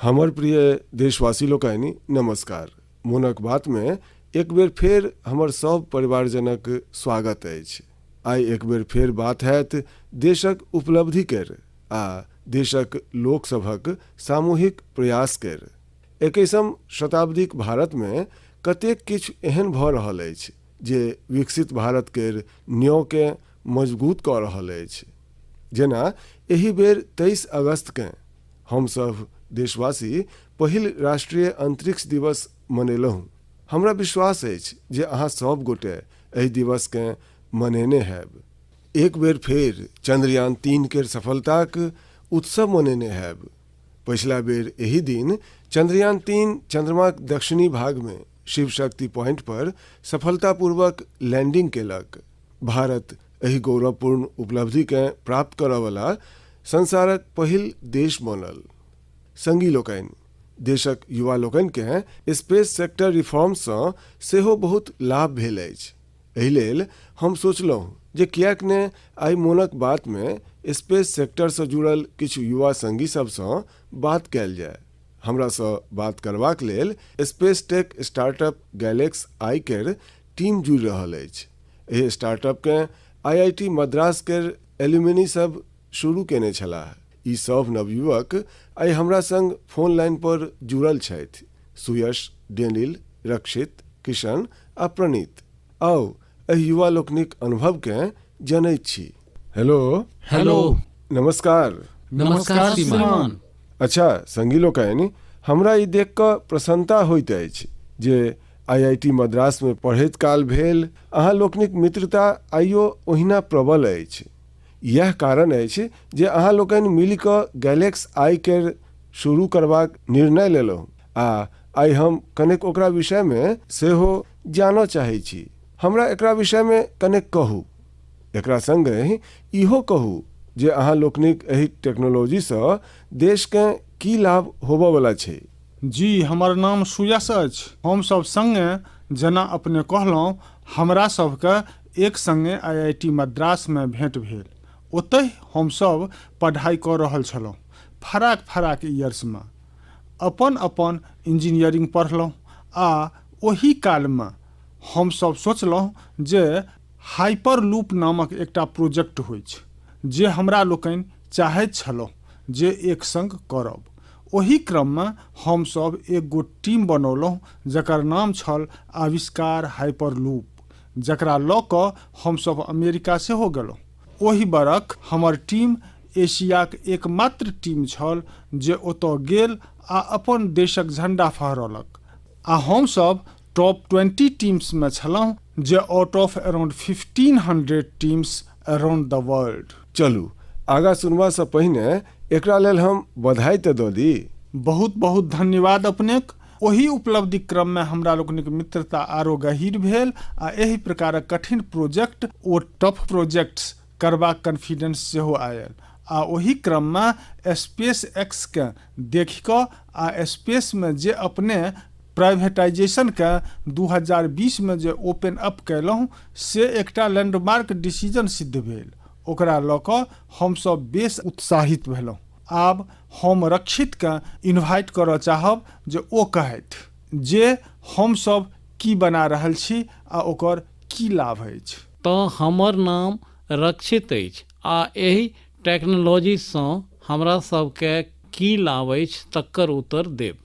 हमर प्रिय देशवासी लोकनि, नमस्कार। मोनक बातमे एक बेर फेर हमर सभ परिवारजनक स्वागत अछि। आइ एक बेर फेर बात हैत देशक उपलब्धि केर आ देशक लोकसभक सामूहिक प्रयास केर। 21म शताब्दीक भारतमे कतेक किछु एहन भऽ रहल अछि जे विकसित भारत केर न्योँकेँ मजगूत कऽ रहल अछि। जेना एहि बेर 23 अगस्तकेँ हमसभ देशवासी पहिल राष्ट्रीय अंतरिक्ष दिवस मनेलहुँ। हमरा विश्वास अछि जे अहाँ सभ गोटे एहि दिवसकेँ मनेने हैब। एक बेर फेर चंद्रयान 3 केर सफलताक उत्सव मनेने हैब। पछिला बेर एहि दिन चंद्रयान 3 चंद्रमाक दक्षिणी भागमे शिव शक्ति पॉइंट पर सफलतापूर्वक लैंडिंग केलक। भारत एहि गौरवपूर्ण उपलब्धिकेँ प्राप्त करयवला संसारक पहिल देश बनल। संगी लोकनि, देशक युवा लोकनिकेँ स्पेस सेक्टर रिफॉर्म्ससँ सेहो बहुत लाभ भेल अछि। एहि लेल हम सोचलहुँ जे किएक ने आइ मोनक बातमे स्पेस सेक्टरसँ जुड़ल किछु युवा संगी सभसँ बात कयल जाय। हमरासँ बात करबाक लेल स्पेस टेक स्टार्टअप गैलेक्स आई केर टीम जुड़ि रहल अछि। एहि स्टार्टअपकेँ आईआईटी मद्रास केर एल्यूमिनी सभ शुरू केने छलाह। ई सभ नवयुवक आइ हमरा संग फोन लाइन पर जुड़ल छथि, सुयश, डेनिल, रक्षित, किशन आ प्रणीत। आउ एहि युवा लोकनिक अनुभवकेँ जनैत छी। हेलो। हेलो। नमस्कार। नमस्कार श्रीमान। अच्छा संगी लोकनि, हमरा ई देख कऽ प्रसन्नता होइत अछि जे आईआईटी मद्रासमे पढ़ैत काल भेल अहाँ लोकनिक मित्रता आइयो ओहिना प्रबल अछि। इएह कारण अछि जे अहाँ लोकनि मिलि कऽ गैलेक्स आई केर शुरू करबाक निर्णय लेलहुँ आ आइ हम कनेक ओकरा विषयमे सेहो जानऽ चाहैत छी। हमरा एकरा विषयमे कनेक कहू। एकरा संगहि इहो कहू जे अहाँ लोकनिक एहि टेक्नोलॉजीसँ देशकेँ की लाभ होबयवला छै। जी, हमर नाम सुयश अछि। हम सभ संगे, जेना अपने कहलहुँ, हमरा सभकेँ एक संगे आईआईटी मद्रासमे भेंट भेल। ओतहि हम सभ पढ़ाइ कऽ रहल छलहुँ, फराक-फराक इयर्समे। अपन-अपन इंजीनियरिंग पढ़लहुँ आ ओही कालमे हम सभ सोचलहुँ जे हाइपरलूप नामक एकटा प्रोजेक्ट होइछ जे हमरा लोकनि चाहैत छलहुँ जे एक संग करब। ओही क्रममे हम सभ एक गोट टीम बनौलहुँ जकर नाम छल आविष्कार हाइपरलूप जकरा लऽ कऽ हम सभ अमेरिका सेहो गेलहुँ। ओहि बरख हमर टीम एशियाक एकमात्र टीम छल जे ओतऽ गेल आ अपन देशक झंडा फहरौलक आ हम सभ टॉप 20 टीम्समे छलहुँ जे out of around 1500 teams around the world. चलू, आगाँ सुनबासँ पहिने एकरा लेल हम बधाइ तऽ दऽ दी। बहुत बहुत धन्यवाद अपनेक। ओही उपलब्धिक क्रममे हमरा लोकनिक मित्रता आरो गहीर भेल आ एहि प्रकारक कठिन प्रोजेक्ट ओ टफ प्रोजेक्ट्स करबाक कॉन्फिडेंस सेहो आयल आ ओही क्रममे स्पेस एक्सकेँ देखि कऽ आ स्पेसमे जे अपने प्राइवेटाइजेशनकेँ 2020 मे जे ओपन अप कयलहुँ से एकटा लैंडमार्क डिसीजन सिद्ध भेल। ओकरा लऽ कऽ हम सभ बेस उत्साहित भेलहुँ। आब हम रक्षितकेँ इनवाइट करऽ चाहब जे ओ कहथि जे हम सभ की बना रहल छी आ ओकर की लाभ अछि। तँ हमर नाम रक्षित अछि आ एहि टेक्नोलॉजीसँ हमरा सभकेँ की लाभ अछि तकर उत्तर देब।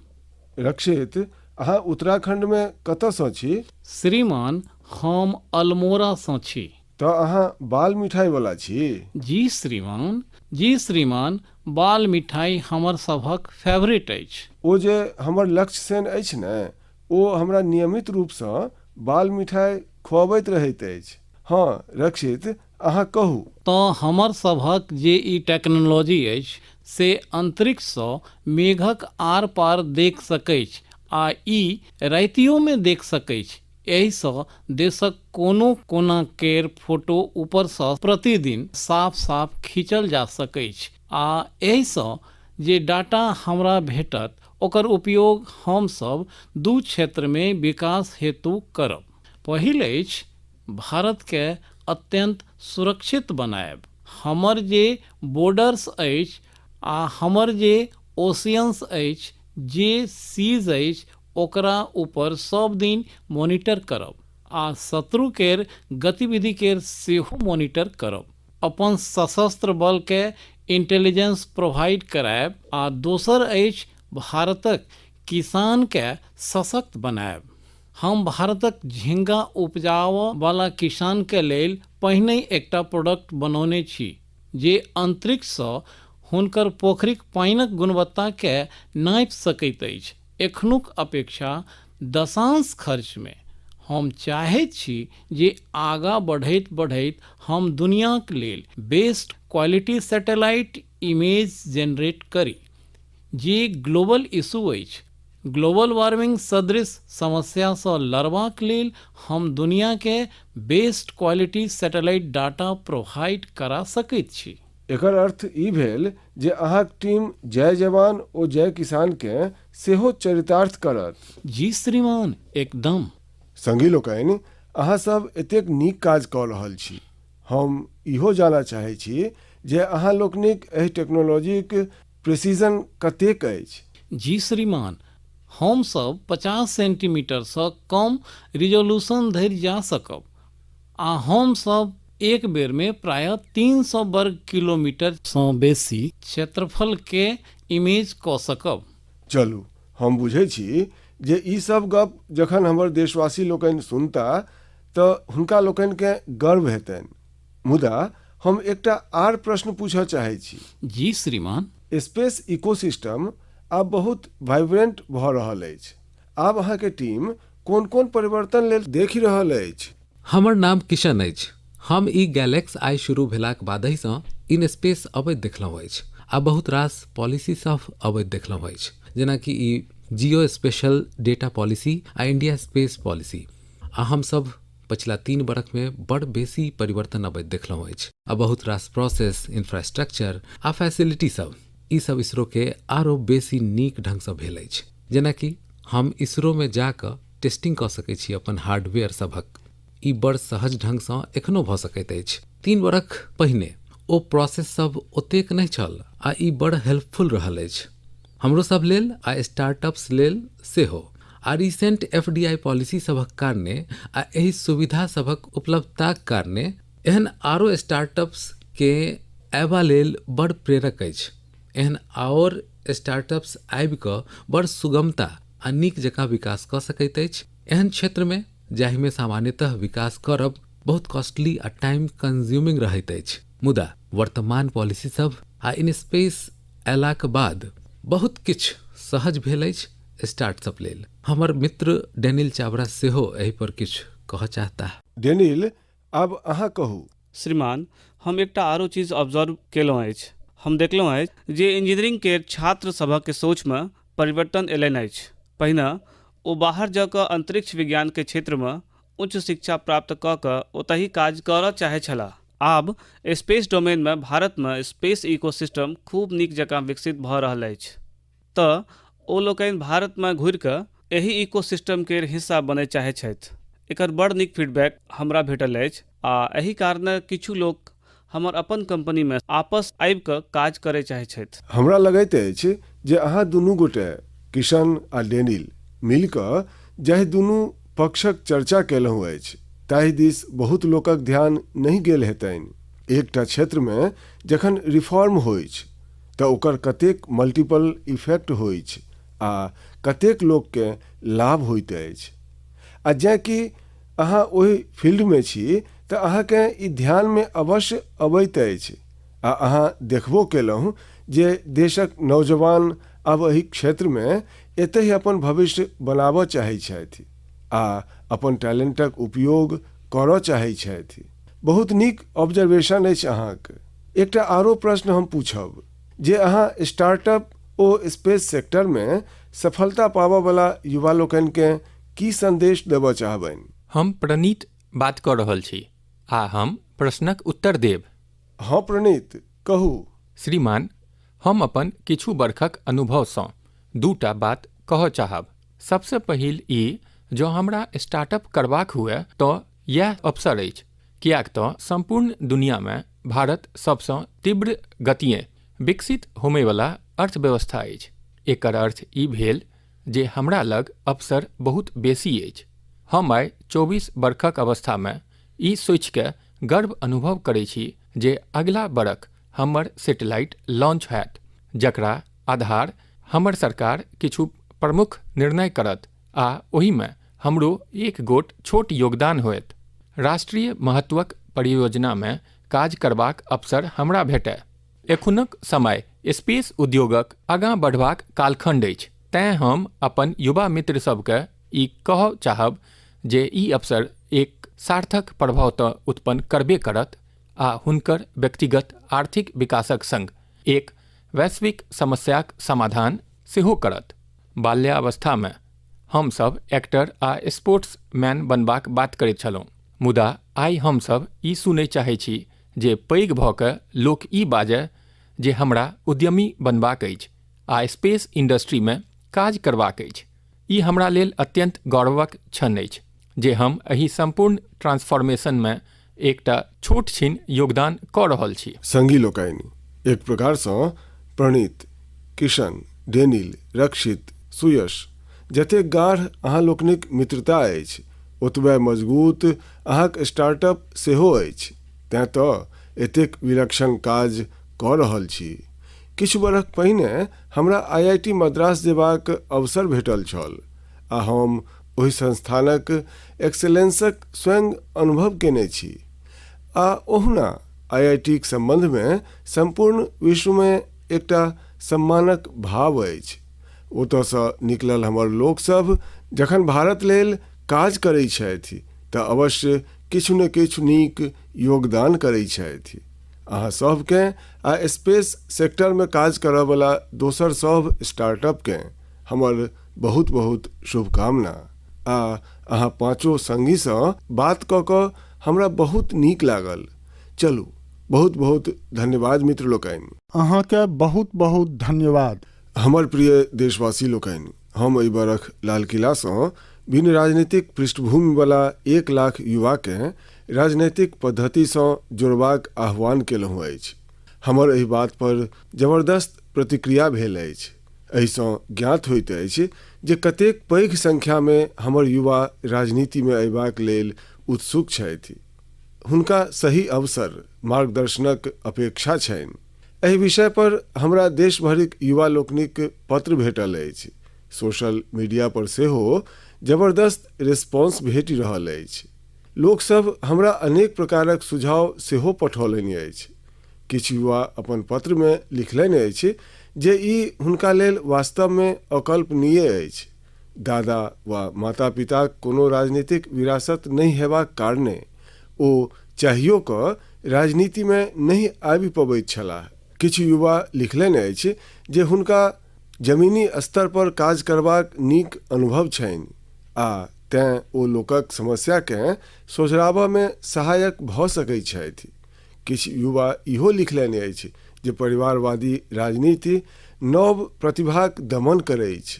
रक्षित, अहाँ उत्तराखण्डमे कतऽसँ छी? श्रीमान, हम अल्मोड़ासँ छी। तँ अहाँ बाल मिठाइवला छी? जी श्रीमान। जी श्रीमान, बाल मिठाइ हमर सभक फेवरेट अछि। ओ जे हमर लक्ष्य सेन अछि ने, ओ हमरा नियमित रूपसँ बाल मिठाइ खुअबैत रहैत अछि। हँ, रक्षित, अहाँ कहू। तँ हमर सभक जे ई टेक्नोलॉजी अछि से अन्तरिक्षसँ मेघक आर-पार देख सकैछ आ ई रातियोमे देख सकैछ। एहिसँ देशक कोनो कोना केर फोटो ऊपरसँ प्रतिदिन साफ-साफ खींचल जा सकैछ आ एहिसँ जे डाटा हमरा भेटत ओकर उपयोग हम सभ दू क्षेत्रमे विकास हेतु करब। पहिल अछि भारतकेँ अत्यन्त सुरक्षित बनायब। हमर जे बॉर्डर्स अछि आ हमर जे ओशियन्स अछि जे सीज अछि ओकरा ऊपर सब दिन मॉनिटर करब आ शत्रु केर गतिविधि केर सेहो मॉनिटर करब। अपन सशस्त्र बल के इंटेलिजेंस प्रोवाइड करायब आ दोसर अछि भारतक किसान के सशक्त बनायब। हम भारतक झिंगा उपजाबऽ वाला किसान के लेल पहिने एकटा प्रोडक्ट बनौने छी जे अंतरिक्षसँ हुनकर पोखरिक पानिक गुणवत्ता के नापि सकैत अछि एखनुक अपेक्षा दशांश खर्चमे। हम चाहैत छी जे आगाँ बढ़ैत बढ़ैत हम दुनियाक लेल best quality satellite image generate करी, जे ग्लोबल इशू अछि। ग्लोबल वार्मिंग सदृश समस्यासँ लड़बाक लेल हम दुनियाके best quality satellite data provide करा सकैत छी। एकर अर्थ ई भेल जे अहाँक टीम जय जवान ओ जय किसान के सेहो चरितार्थ करत। जी श्रीमान, एकदम। संगी लोकनि, अहाँ सब एतेक नीक काज कऽ रहल छी। हम इहो जानऽ चाहै छी जे अहाँ लोकनिक एहि टेक्नोलॉजीक प्रिसीजन कतेक अछि। जी श्रीमान, हम सब 50 सेंटीमीटरसँ कम रिजोल्यूशन धरि जा सकब आ हम सब एक बेरमे प्रायः 300 वर्ग किलोमीटरसँ बेसी क्षेत्रफलके इमेज कऽ सकब। चलू, हम बुझै छी जे ई सब गप जखन हमर देशवासी लोकनि सुनता तऽ हुनका लोकनिकेँ गर्व हेतनि। मुदा हम एकटा आर प्रश्न पूछऽ चाहै छी। जी श्रीमान। स्पेस इकोसिस्टम आब बहुत वाइब्रेंट भऽ रहल अछि। आब अहाँके टीम कोन-कोन परिवर्तन लेल देखि रहल अछि? हमर नाम किशन अछि। हम ई गैलेक्स आई शुरू भेलाक बादहिसँ इन स्पेस अबैत देखलहुँ अछि आ बहुत रास पॉलिसी सभ अबैत देखलहुँ अछि, जेनाकि ई जियो स्पेशल डेटा पॉलिसी आ इंडिया स्पेस पॉलिसी। आ हम सभ पछिला 3 बरखमे बड़ बेसी परिवर्तन अबैत देखलहुँ अछि आ बहुत रास प्रोसेस, इंफ्रास्ट्रक्चर आ फैसिलिटी सभ, ई सब इसरो के आरो बेसी नीक ढंगसँ भेल अछि। जेनाकि हम इसरोमे जा कऽ टेस्टिंग कऽ सकैत छी अपन हार्डवेयर सभक। ई बड़ सहज ढंगसँ एखनो भऽ सकैत अछि। 3 बरख पहिने ओ प्रोसेस सभ ओतेक नहि छल आ ई बड़ हेल्पफुल रहल अछि हमरो सभ लेल आ स्टार्टअप्स लेल सेहो। आ रिसेंट एफडीआई पॉलिसी सभक कारणे आ एहि सुविधा सभक उपलब्धताक कारणे एहन आरो स्टार्टअप्स के अयबा लेल बड़ प्रेरक अछि। एहन आओर स्टार्टअप्स आबि कऽ बड़ सुगमता आ नीक जकाँ विकास कऽ सकैत अछि एहन क्षेत्रमे जाहिमे सामान्यतः विकास करब बहुत कॉस्टली आ टाइम कंज्यूमिंग रहैत अछि। मुदा वर्तमान पॉलिसी सभ आ इन स्पेस अयलाक बाद बहुत किछु सहज भेल अछि स्टार्टअप लेल। हमर मित्र डेनिल चावरा सेहो एहि पर किछु कहऽ चाहताह। डेनिल, आब अहाँ कहू। श्रीमान, हम एकटा आरो चीज ऑब्जर्व केलहुँ अछि। हम देखलहुँ अछि जे इंजीनियरिंग केर छात्र सभक सोचमे परिवर्तन एलनि अछि। पहिने ओ बाहर जा कऽ अंतरिक्ष विज्ञान के क्षेत्रमे उच्च शिक्षा प्राप्त कऽ कऽ ओतहि काज करऽ चाहैत छलाह। आब स्पेस डोमेनमे भारतमे स्पेस इकोसिस्टम खूब नीक जकाँ विकसित भऽ रहल अछि, तऽ ओ लोकनि भारतमे घुरि कऽ एहि इकोसिस्टम केर हिस्सा बनय चाहैत छथि। एकर बड़ नीक फीडबैक हमरा भेटल अछि आ एहि कारणे किछु लोक हमर अपन कंपनीमे आपस आबि कऽ काज करय चाहैत छथि। हमरा लगैत अछि जे अहाँ दुनू गोटे, किशन आ डेनिल, मिलि कऽ जाहि दुनू पक्षक चर्चा कयलहुँ अछि ताहि दिस बहुत लोकक ध्यान नहि गेल हेतनि। एकटा क्षेत्रमे जखन रिफॉर्म होइछ तऽ ओकर कतेक मल्टीपल इफेक्ट होइछ आ कतेक लोककेँ लाभ होइत अछि। आ जेँ कि अहाँ ओहि फील्डमे छी तऽ अहाँकेँ ई ध्यानमे अवश्य अबैत अछि आ अहाँ देखबो कयलहुँ जे देशक नौजवान आब एहि क्षेत्रमे एतहि अपन भविष्य बनाबय चाहैत छथि आ अपन टैलेंटक उपयोग करय चाहैत छथि। बहुत नीक ऑब्जर्वेशन अछि अहाँक। एकटा आरो प्रश्न हम पूछब जे अहाँ स्टार्टअप ओ स्पेस सेक्टरमे सफलता पाबय बला युवा लोकनिकेँ की संदेश देबय चाहबनि? हम प्रणीत बात कऽ रहल छी आ हम प्रश्नक उत्तर देब। हँ प्रणीत, कहू। श्रीमान, हम अपन किछु बरखक अनुभवसँ दूटा बात कहऽ चाहब। सबसँ पहिल ई जँ हमरा स्टार्टअप करबाक हुअए तँ इएह अवसर अछि, किएक तँ सम्पूर्ण दुनियामे भारत सबसँ तीव्र गतिएँ विकसित होमयवला अर्थव्यवस्था अछि। एकर अर्थ ई भेल जे हमरा लग अवसर बहुत बेसी अछि। हम आइ 24 बरखक अवस्थामे ई सोचिके गर्व अनुभव करै छी जे अगिला बरख हमर सैटेलाइट लॉन्च होयत, जकरा आधार हमर सरकार किछु प्रमुख निर्णय करत आ ओहिमे हमरो एक गोट छोट योगदान होयत। राष्ट्रीय महत्वक परियोजनामे काज करबाक अवसर हमरा भेटय। एखुनक समय स्पेस उद्योगक आगाँ बढ़बाक कालखंड अछि, तेँ हम अपन युवा मित्र सभकेँ ई कहऽ चाहब जे ई अवसर एक सार्थक प्रभाव तऽ उत्पन्न करबे करत आ हुनकर व्यक्तिगत आर्थिक विकासक संग एक वैश्विक समस्याक समाधान सेहो करत। बाल्यावस्थामे हमसभ एक्टर आ स्पोर्ट्स मैन बनबाक बात करैत छलहुँ, मुदा आइ हमसभ ई सुनय चाहैत छी जे पैघ भऽ कऽ लोक ई बाजय जे हमरा उद्यमी बनबाक अछि आ स्पेस इंडस्ट्रीमे काज करबाक अछि। ई हमरा लेल अत्यंत गौरवक क्षण अछि जे हम एहि सम्पूर्ण ट्रांसफॉर्मेशनमे एकटा छोट छिन योगदान कऽ रहल छी। संगी लोकनि, एक प्रकारसँ प्रणीत, किशन, डेनिल, रक्षित, सुयश जतेक गाढ़ अहाँ लोकनिक मित्रता अछि ओतबे मजगूत अहाँक स्टार्टअप सेहो अछि, तेँ तऽ एतेक विलक्षण काज कऽ रहल छी। किछु बरख पहिने हमरा आईआईटी मद्रास जेबाक अवसर भेटल छल आ हम ओहि संस्थानक एक्सेलेंसक स्वयं अनुभव केने छी आ ओहुना आईआईटीक सम्बन्धमे सम्पूर्ण विश्वमे एकटा सम्मानक भाव अछि। ओतयसँ निकलल हमर लोकसभ जखन भारत लेल काज करैत छथि तऽ अवश्य किछु ने किछु नीक योगदान करैत छथि। अहाँ सभकेँ आ स्पेस सेक्टरमे काज करयवला दोसर सभ स्टार्टअपकेँ हमर बहुत बहुत शुभकामना आ अहाँ पाँचो संगीसँ बात कऽ कऽ हमरा बहुत नीक लागल। चलू, बहुत बहुत धन्यवाद मित्र लोकनि। अहाँके बहुत बहुत धन्यवाद। हमर प्रिय देशवासी लोकनि, हम एहि बरख लाल किलासँ बिन राजनीतिक पृष्ठभूमिवला 1 लाख युवाकेँ राजनैतिक पद्धतिसँ जोड़बाक आह्वान केलहुँ अछि। हमर एहि बात पर जबरदस्त प्रतिक्रिया भेल अछि। एहिसँ ज्ञात होइत अछि जे कतेक पैघ संख्यामे हमर युवा राजनीतिमे अयबाक लेल उत्सुक छथि। हुनका सही अवसर, मार्गदर्शनक अपेक्षा छनि। एहि विषय पर हमरा देश भरिक युवा लोकनिक पत्र भेटल अछि। सोशल मीडिया पर सेहो जबरदस्त रिस्पॉन्स भेटि रहल अछि। लोकसभ हमरा अनेक प्रकारक सुझाव सेहो पठौलनि अछि। किछु युवा अपन पत्रमे लिखलनि अछि जे ई हुनका लेल वास्तवमे अकल्पनीय अछि। दादा वा माता-पिताक कोनो राजनीतिक विरासत नहि हेबाक कारणे ओ चाहियो कऽ राजनीतिमे नहि आबि पबैत छलाह। किछु युवा लिखलनि अछि जे हुनका जमीनी स्तर पर काज करबाक नीक अनुभव छनि आ तेँ ओ लोकक समस्याकेँ सोझराबयमे सहायक भऽ सकैत छथि। किछु युवा इहो लिखलनि अछि जे परिवारवादी राजनीति नव प्रतिभाक दमन करैछ।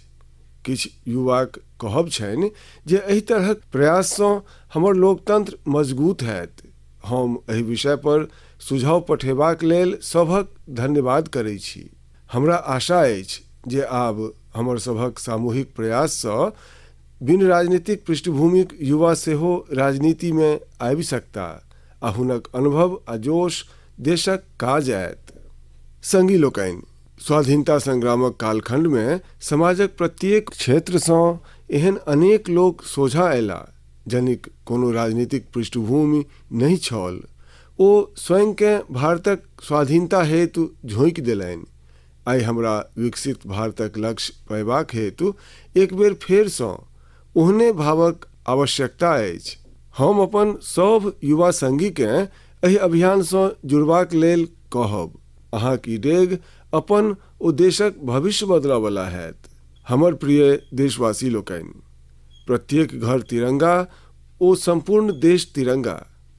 किछु युवाक कहब छनि जे एहि तरहक प्रयाससँ हमर लोकतंत्र मजगूत होयत। हम एहि विषय पर सुझाव पठेबाक लेल सभक धन्यवाद करैत छी। हमरा आशा अछि जे आब हमर सभक सामूहिक प्रयाससँ बिन राजनीतिक पृष्ठभूमिक युवा सेहो राजनीतिमे आबि सकताह आ हुनक अनुभव आ जोश देशक काज आयत। संगी लोकनि, स्वाधीनता संग्रामक कालखंडमे समाजक प्रत्येक क्षेत्रसँ एहन अनेक लोक सोझाँ अयलाह जनिक कोनो राजनीतिक पृष्ठभूमि नहि छल। ओ स्वयंकेँ भारतक स्वाधीनता हेतु झोंकि देलनि। आइ हमरा विकसित भारतक लक्ष्य पयबाक हेतु एक बेर फेरसँ ओहने भावक आवश्यकता अछि। हम अपन सभ युवा संगीकेँ एहि अभियानसँ जुड़बाक लेल कहब। अहाँक ई डेग अपन ओ देशक भविष्य बदलऽवला हैत। हमर प्रिय देशवासी लोकनि, प्रत्येक घर तिरंगा ओ सम्पूर्ण देश तिरंगा,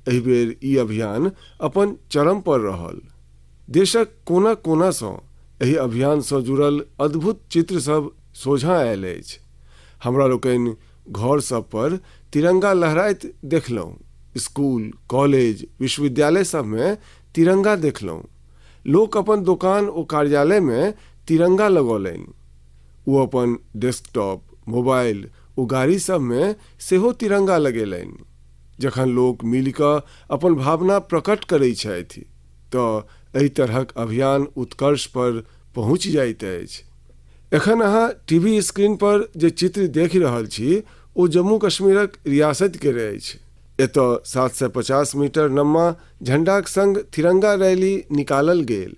एहि बेर ई अभियान अपन चरम पर रहल। देशक कोना कोनासँ एहि अभियानसँ जुड़ल अद्भुत चित्र सभ सोझाँ आयल अछि। हमरा लोकनि घर सभ पर तिरंगा लहराइत देखलहुँ। स्कूल, कॉलेज, विश्वविद्यालय सभमे तिरंगा देखलहुँ। लोक अपन दोकान ओ कार्यालयमे तिरंगा लगौलनि। ओ अपन डेस्कटॉप, मोबाइल ओ गाड़ी सभमे सेहो तिरंगा लगेलनि। जखन लोक मिलि कऽ अपन भावना प्रकट करैत छथि तऽ एहि तरहक अभियान उत्कर्ष पर पहुँचि जाइत अछि। एखन अहाँ टीवी स्क्रीन पर जे चित्र देखि रहल छी ओ जम्मू कश्मीरक रियासत केर अछि। एतय 750 मीटर नम्मा झंडाक संग तिरंगा रैली निकालल गेल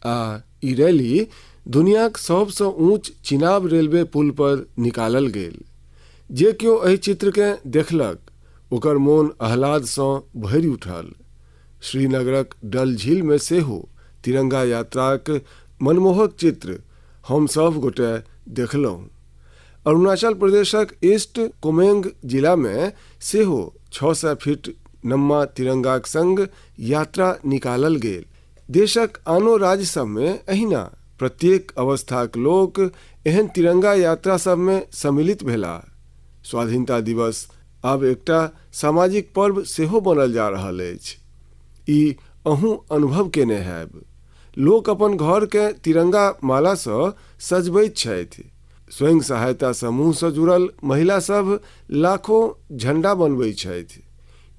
आ ई रैली दुनियाक सबसँ ऊँच चिनाब रेलवे पुल पर निकालल गेल। जे केओ एहि चित्रकेँ देखलक ओकर मोन आह्लादसँ भरि उठल। श्रीनगरक डल झीलमे सेहो तिरंगा यात्राक मनमोहक चित्र हम सभ गोटे देखलहुँ। अरुणाचल प्रदेशक ईस्ट कोमेंग जिलामे सेहो 600 फीट नम्मा तिरंगाक संग यात्रा निकालल गेल। देशक आनो राज्य सभमे एहिना प्रत्येक अवस्थाक लोक एहन तिरंगा यात्रा सभमे सम्मिलित भेलाह। स्वाधीनता दिवस आब एकटा सामाजिक पर्व सेहो बनल जा रहल अछि। ई अहूँ अनुभव केने हैब। लोक अपन घरकेँ तिरंगा मालासँ सजबैत छथि। स्वयं सहायता समूहसँ जुड़ल महिला सभ लाखों झंडा बनबैत छथि।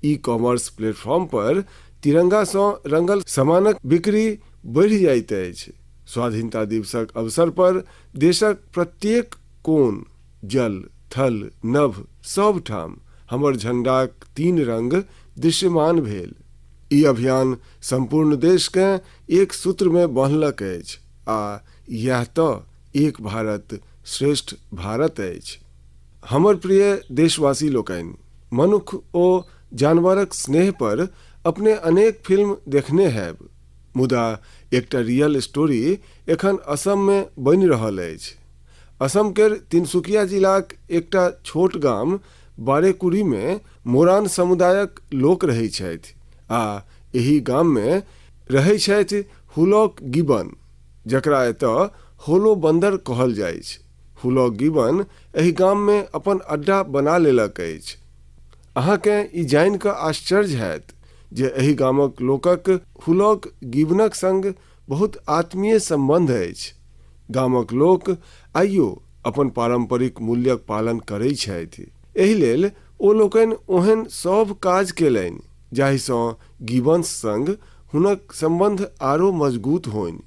ई कॉमर्स प्लेटफॉर्म पर तिरंगासँ रंगल सामानक बिक्री बढ़ि जाइत अछि। स्वाधीनता दिवसक अवसर पर देशक प्रत्येक कोन, जल, थल, नभ सभ ठाम हमर झंडाक तीन रंग दृश्यमान भेल। ई अभियान सम्पूर्ण देशकेँ एक सूत्रमे बन्हलक अछि आ इएह तऽ एक भारत श्रेष्ठ भारत अछि। हमर प्रिय देशवासी लोकनि, मनुख ओ जानवरक स्नेह पर अपने अनेक फिल्म देखने हैब, मुदा एकटा रियल स्टोरी एखन असममे बनि रहल अछि। असम केर तिनसुकिया जिलाक एकटा छोट गाम बारेकुरीमे मोरान समुदायक लोक रहैत छथि आ एहि गाममे रहैत छथि हुलॉक गिबन, जकरा एतय होलो बन्दर कहल जाइछ। हुलॉक गिबन एहि गाममे अपन अड्डा बना लेलक अछि। अहाँकेँ ई जानि कऽ आश्चर्य हैत जे एहि गामक लोकक हुलॉक गिबनक संग बहुत आत्मीय सम्बन्ध अछि। गामक लोक आइयो अपन पारम्परिक मूल्यक पालन करैत छथि। एहि लेल ओ लोकनि ओहन सभ काज केलनि जाहिसँ गिबन्स संग हुनक सम्बन्ध आरो मजगूत होइन।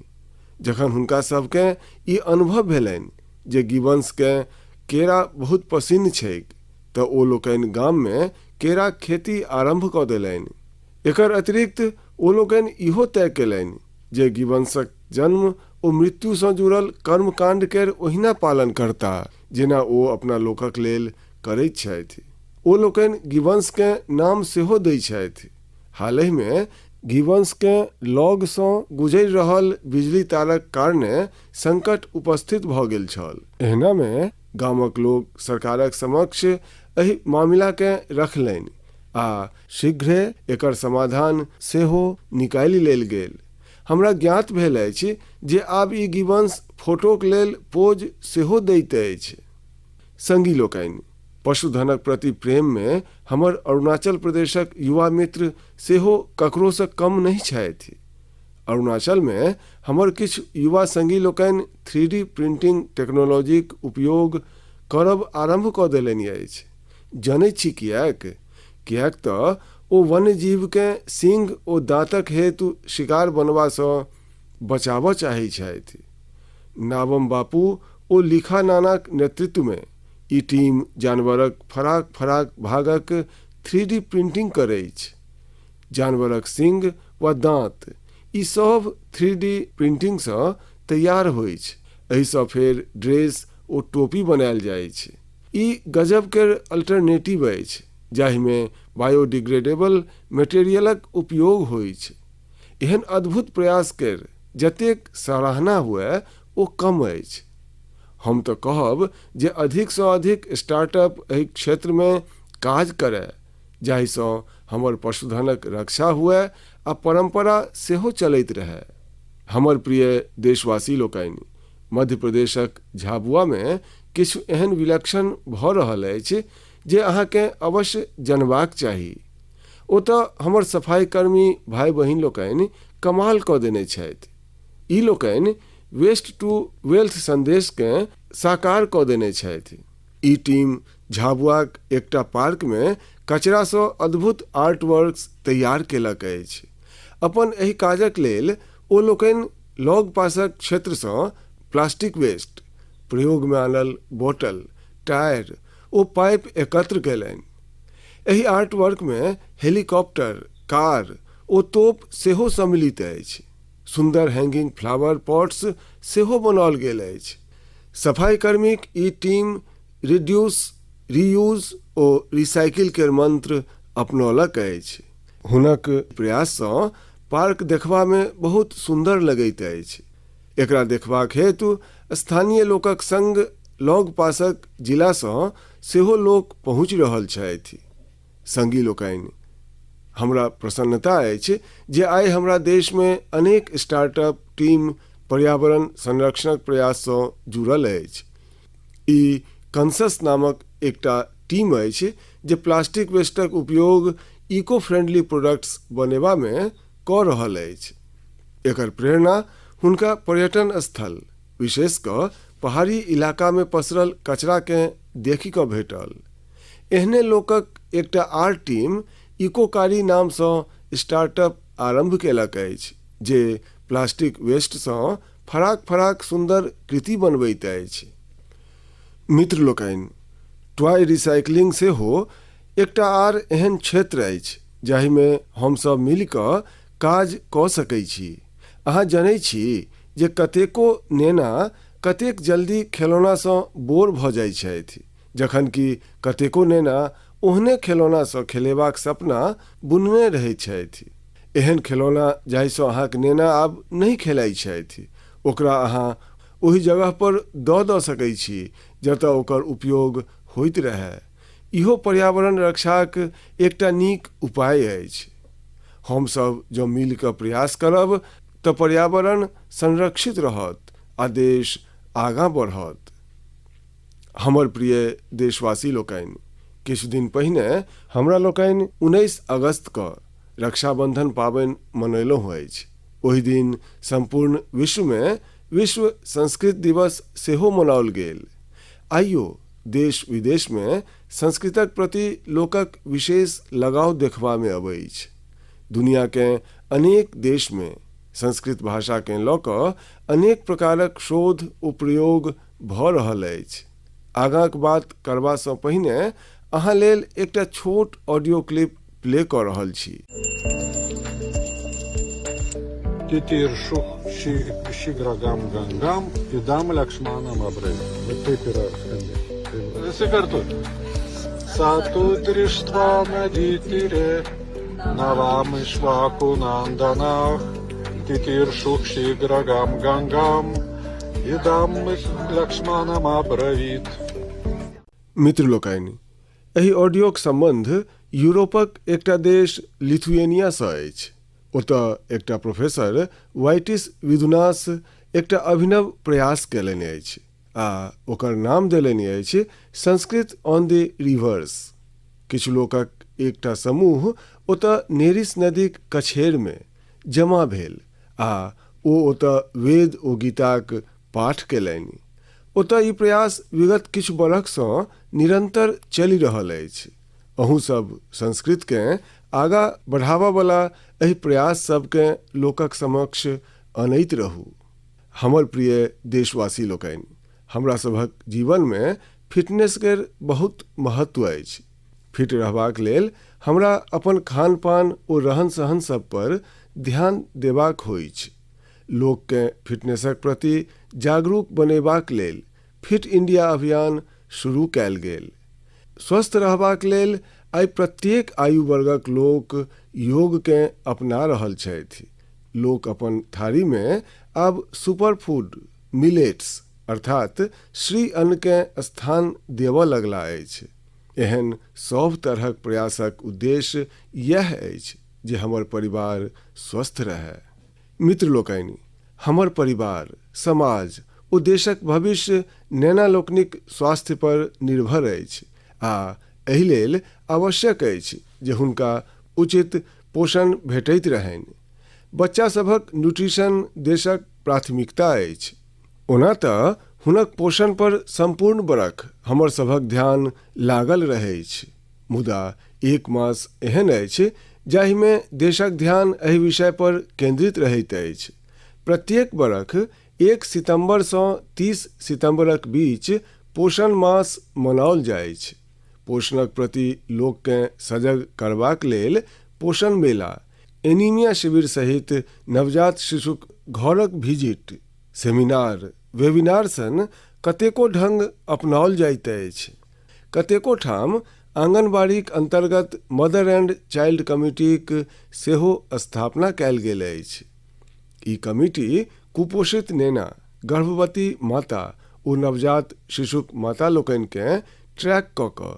जखन हुनका सभकेँ ई अनुभव भेलनि जे गिबन्सकेँ केरा बहुत पसिन्न छैक तऽ ओ लोकनि गाममे केराक खेती आरम्भ कऽ देलनि। एकर अतिरिक्त ओ लोकनि इहो तय केलनि जे गिबन्सक जन्म ओ मृत्युसँ जुड़ल कर्मकाण्ड केर ओहिना पालन करताह जेना ओ अपना लोकक लेल करैत छथि। ओ लोकनि गिबन्सकेँ नाम सेहो दैत छथि। हालहिमे गिबन्सकेँ लगसँ गुजरि रहल बिजली तारक कारणेँ संकट उपस्थित भऽ गेल छल। एहनामे गामक लोक सरकारक समक्ष एहि मामिलाकेँ रखलनि आ शीघ्रे एकर समाधान सेहो निकालि लेल गेल। हमरा ज्ञात भेल अछि जे आब ई गिबन्स फोटोक लेल पोज सेहो दैत अछि। संगी लोकनि, पशुधनक प्रति प्रेममे हमर अरुणाचल प्रदेशक युवा मित्र सेहो ककरोसँ कम नहि छथि। अरुणाचलमे हमर किछु युवा संगी लोकनि थ्री-डी प्रिंटिंग टेक्नोलॉजीक उपयोग करब आरम्भ कऽ देलनि अछि। जनैत छी किएक? किएक तऽ ओ वन्यजीवकेँ सींग ओ दाँतक हेतु शिकार बनबासँ बचाबऽ चाहैत छथि। नाबम बापू ओ लिखा नानाक नेतृत्वमे ई टीम जानवरक फराक-फराक भागक थ्री-डी प्रिंटिंग करैछ। जानवरक सींग वा दाँत, ई सभ थ्री-डी प्रिंटिंगसँ तैयार होइछ। एहिसँ फेर ड्रेस ओ टोपी बनायल जाइछ। ई गजब केर अल्टरनेटिव अछि जाहिमे बायोडिग्रेडेबल मटेरियलक उपयोग होइछ। एहन अद्भुत प्रयास केर जतेक सराहना हुअए ओ कम अछि। हम तऽ कहब जे अधिकसँ अधिक स्टार्टअप एहि क्षेत्रमे काज करए जाहिसँ हमर पशुधनक रक्षा हुअए आ परम्परा सेहो चलैत रहए। हमर प्रिय देशवासी लोकनि, मध्य प्रदेशक झाबुआमे किछु एहन विलक्षण भऽ रहल अछि जे अहाँकेँ अवश्य जनबाक चाही। ओतऽ हमर सफाईकर्मी भाइ-बहिन लोकनि कमाल कऽ देने छथि। ई लोकनि वेस्ट टू वेल्थ संदेशकेँ साकार कऽ देने छथि। ई टीम झाबुआक एकटा पार्कमे कचरासँ अद्भुत आर्ट वर्क्स तैयार केलक अछि। अपन एहि काजक लेल ओ लोकनि लग-पासक क्षेत्रसँ प्लास्टिक वेस्ट, प्रयोगमे आनल बोतल, टायर ओ पाइप एकत्र कयलनि। एहि आर्ट वर्कमे हेलीकॉप्टर, कार ओ तोप सेहो सम्मिलित अछि। सुन्दर हैंगिंग फ्लावर पॉट्स सेहो बनाओल गेल अछि। सफाईकर्मीक ई टीम रिड्यूस, रीयूज ओ रिसाइकिल केर मंत्र अपनौलक अछि। हुनक प्रयाससँ पार्क देखबामे बहुत सुन्दर लगैत अछि। एकरा देखबाक हेतु स्थानीय लोकक संग लग-पासक जिलासँ सेहो लोक पहुँचि रहल छथि। संगी लोकनि, हमरा प्रसन्नता अछि जे आइ हमरा देशमे अनेक स्टार्टअप टीम पर्यावरण संरक्षणक प्रयाससँ जुड़ल अछि। ई कंसस नामक एकटा टीम अछि जे प्लास्टिक वेस्टक उपयोग इको फ्रेंडली प्रोडक्ट्स बनेबामे कऽ रहल अछि। एकर प्रेरणा हुनका पर्यटन स्थल, विशेष कऽ पहाड़ी इलाकामे पसरल कचराकेँ देखि कऽ भेटल। एहने लोकक एकटा आर टीम इकोकारी नामसँ स्टार्टअप आरम्भ केलक अछि जे प्लास्टिक वेस्टसँ फराक-फराक सुन्दर कृति बनबैत अछि। मित्र लोकनि, टॉय रिसाइकलिंग सेहो एकटा आर एहन क्षेत्र अछि जाहिमे हमसभ मिलि कऽ काज कऽ सकै छी। अहाँ जनै छी जे कतेको नेना कतेक जल्दी खेलौनासँ बोर भऽ जाइ छथि, जखन कि कतेको नेना ओहने खेलौनासँ खेलेबाक सपना बुनने रहैत छथि। एहन खेलौना जाहिसँ अहाँक नेना आब नहि खेलाइ छथि, ओकरा अहाँ ओहि जगह पर दऽ दऽ सकै छी जतय ओकर उपयोग होइत रहय। इहो पर्यावरण रक्षाक एकटा नीक उपाय अछि। हमसभ जँ मिलि कऽ प्रयास करब तऽ पर्यावरण संरक्षित रहत आ देश आगाँ बढ़त। हमर प्रिय देशवासी लोकनि, किछु दिन पहिने हमरा लोकनि 19 अगस्त कऽ रक्षाबंधन पाबनि मनैलहुँ अछि। ओहि दिन सम्पूर्ण विश्वमे विश्व संस्कृत दिवस सेहो मनाओल गेल। आइयो देश-विदेशमे संस्कृतक प्रति लोकक विशेष लगाव देखबामे अबैछ। दुनियाकेँ अनेक देशमे संस्कृत भाषाकेँ लऽ कऽ अनेक प्रकारक शोध ओ प्रयोग भऽ रहल अछि। आगाँक बात करबासँ पहिने अहाँ लेल एकटा छोट ऑडियो क्लिप प्ले कऽ रहल छी। Titiršuh शीघ्रगाम गंगाम इदम लक्ष्मणम अब्रवीत्. Va taip yra skambės. Tai va. Visi kartu. Sa tu दृष्ट्वा नदीतीरे नवामिष्वाकुनन्दनाः तितीर्षुः शीघ्रगाम गंगाम इदम लक्ष्मणम अब्रवीत्. मित्र लोकनि, एहि ऑडियोक सम्बन्ध यूरोपक एकटा देश लिथुएनियासँ अछि। ओतय एकटा प्रोफेसर वाइटिस विदुनास एकटा अभिनव प्रयास कयलनि अछि आ ओकर नाम देलनि अछि संस्कृत ऑन the reverse. किछु लोकक एकटा समूह ओतय नेरिस नदीक कछेरमे जमा भेल आ ओ ओतय वेद ओ गीताक पाठ कयलनि। ओतय ई प्रयास विगत किछु बरखसँ निरन्तर चलि रहल अछि। अहूँ सब संस्कृतकेँ आगाँ बढ़ाबऽवला एहि प्रयास सबकेँ लोकक समक्ष अनैत रहू। हमर प्रिय देशवासी लोकनि, हमरा सभक जीवनमे फिटनेस केर बहुत महत्व अछि। फिट रहबाक लेल हमरा अपन खान-पान ओ रहन-सहन सब पर ध्यान देबाक होइछ। लोककेँ फिटनेसक प्रति जागरूक बनेबाक लेल फिट इंडिया अभियान शुरू कयल गेल। स्वस्थ रहबाक लेल आइ प्रत्येक आयु वर्गक लोक योगकेँ अपना रहल छथि। लोक अपन थारीमे आब सुपर फूड मिलेट्स अर्थात श्री अन्नकेँ स्थान देबऽ लगला अछि। एहन सभ तरहक प्रयासक उद्देश्य इएह अछि जे हमर परिवार स्वस्थ रहय। मित्र लोकनि, हमर परिवार, समाज ओ देशक भविष्य नेना लोकनिक स्वास्थ्य पर निर्भर अछि आ एहि लेल आवश्यक अछि जे हुनका उचित पोषण भेटैत रहनि। बच्चा सभक न्यूट्रिशन देशक प्राथमिकता अछि। ओना तऽ हुनक पोषण पर सम्पूर्ण बरख हमर सभक ध्यान लागल रहैछ, मुदा एक मास एहन अछि जाहिमे देशक ध्यान एहि विषय पर केंद्रित रहैत अछि। प्रत्येक बरख 1 सितंबरसँ 30 सितंबरक बीच पोषण मास मनाओल जाइछ। पोषणक प्रति लोककेँ सजग करबाक लेल पोषण मेला, एनीमिया शिविर सहित नवजात शिशुक घरक विजिट, सेमिनार, वेबिनार सन कतेको ढंग अपनाओल जाइत अछि। कतेको ठाम आंगनबाड़ीक अंतर्गत मदर एंड चाइल्ड कमिटीक सेहो स्थापना कयल गेल अछि। ई कमिटी कुपोषित नेना, गर्भवती माता ओ नवजात शिशुक माता लोकनिकेँ ट्रैक कऽ कऽ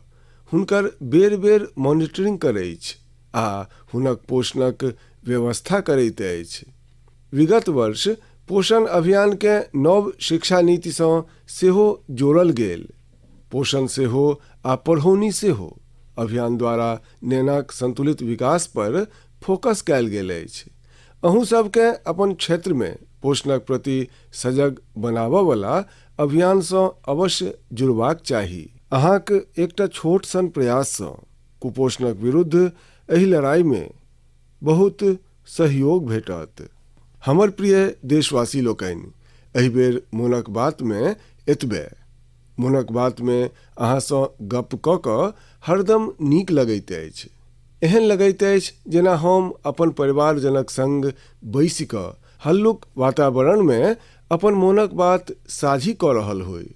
हुनकर बेर-बेर मॉनिटरिंग करैछ आ हुनक पोषणक व्यवस्था करैत अछि। विगत वर्ष पोषण अभियानकेँ नव शिक्षा नीतिसँ सेहो जोड़ल गेल। पोषण सेहो आ पढ़ौनी सेहो अभियान द्वारा नेनाक संतुलित विकास पर फोकस कयल गेल अछि। अहूँ सबकेँ अपन क्षेत्रमे पोषणक प्रति सजग बनाबऽवला अभियानसँ अवश्य जुड़बाक चाही। अहाँक एकटा छोट सन प्रयाससँ कुपोषणक विरुद्ध एहि लड़ाईमे बहुत सहयोग भेटत। हमर प्रिय देशवासी लोकनि, एहि बेर मोनक बातमे एतबे। मोनक बातमे अहाँसँ गप्प कऽ कऽ हरदम नीक लगैत अछि। एहन लगैत अछि जेना हम अपन परिवारजनक संग बैसि कऽ हल्लुक वातावरणमे अपन मोनक बात साझी कऽ रहल होइ।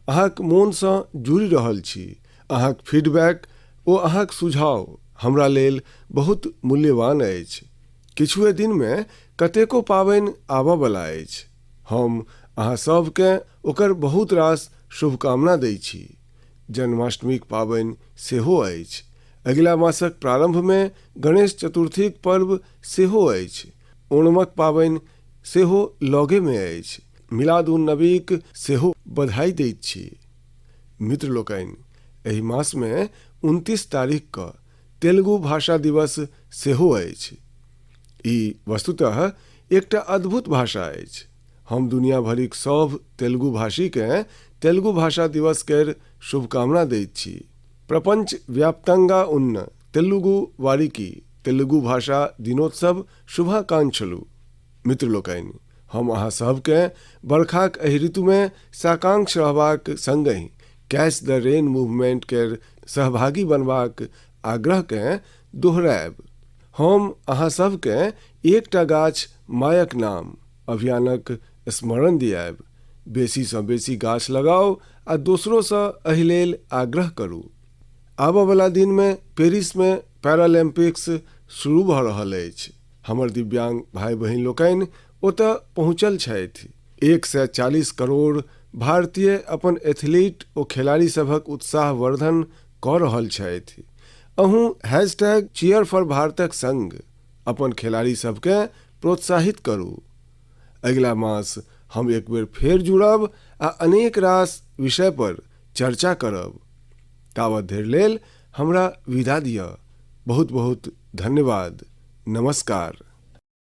अहाँक मोनसँ जुड़ि रहल छी। अहाँक फीडबैक ओ अहाँक सुझाव हमरा लेल बहुत मूल्यवान अछि। किछुए दिनमे कतेको पाबनि आबऽवला अछि। हम अहाँ सभकेँ ओकर बहुत रास शुभकामना दैत छी। जन्माष्टमीक पाबनि सेहो अछि। अगिला मासक प्रारम्भमे गणेश चतुर्थीक पर्व सेहो अछि। ओणमक पाबनि सेहो लगेमे अछि। मिलाद उन नबीक सेहो बधाई दैत छी। मित्र लोकनि, एहि मासमे 29 तारीख कऽ तेलुगु भाषा दिवस सेहो अछि। ई वस्तुतः एकटा अद्भुत भाषा अछि। हम दुनिया भरिक सभ तेलुगु भाषीकेँ तेलुगु भाषा दिवस केर शुभकामना दैत छी। प्रपंच व्याप्तंगा उन्न तेलुगु वारिकी तेलुगु भाषा दिनोत्सव शुभाकांक्षलु। मित्र लोकनि, हम अहाँ सभकेँ बरखाक एहि ऋतुमे साकांक्ष रहबाक संगहि कैच द रेन मूवमेंट केर सहभागी बनबाक आग्रहकेँ दोहरायब। हम अहाँ सभकेँ एकटा गाछ मायक नाम अभियानक स्मरण दियायब। बेसीसँ बेसी गाछ लगाउ आ दोसरोसँ एहि लेल आग्रह करू। आबऽवला दिनमे पेरिसमे पैरालम्पिक्स शुरू भऽ रहल अछि। हमर दिव्यांग भाइ बहिन लोकनि ओतय पहुँचल छथि। 140 करोड़ भारतीय अपन एथलीट ओ खेलाड़ी सभक उत्साहवर्धन कऽ रहल छथि। अहूँ हैशटैग चीयर फॉर भारतक संग अपन खेलाड़ी सभकेँ प्रोत्साहित करू। अगिला मास हम एक बेर फेर जुड़ब आ अनेक रास विषय पर चर्चा करब। तावत धरि लेल हमरा विदा दिअ। बहुत बहुत धन्यवाद। नमस्कार।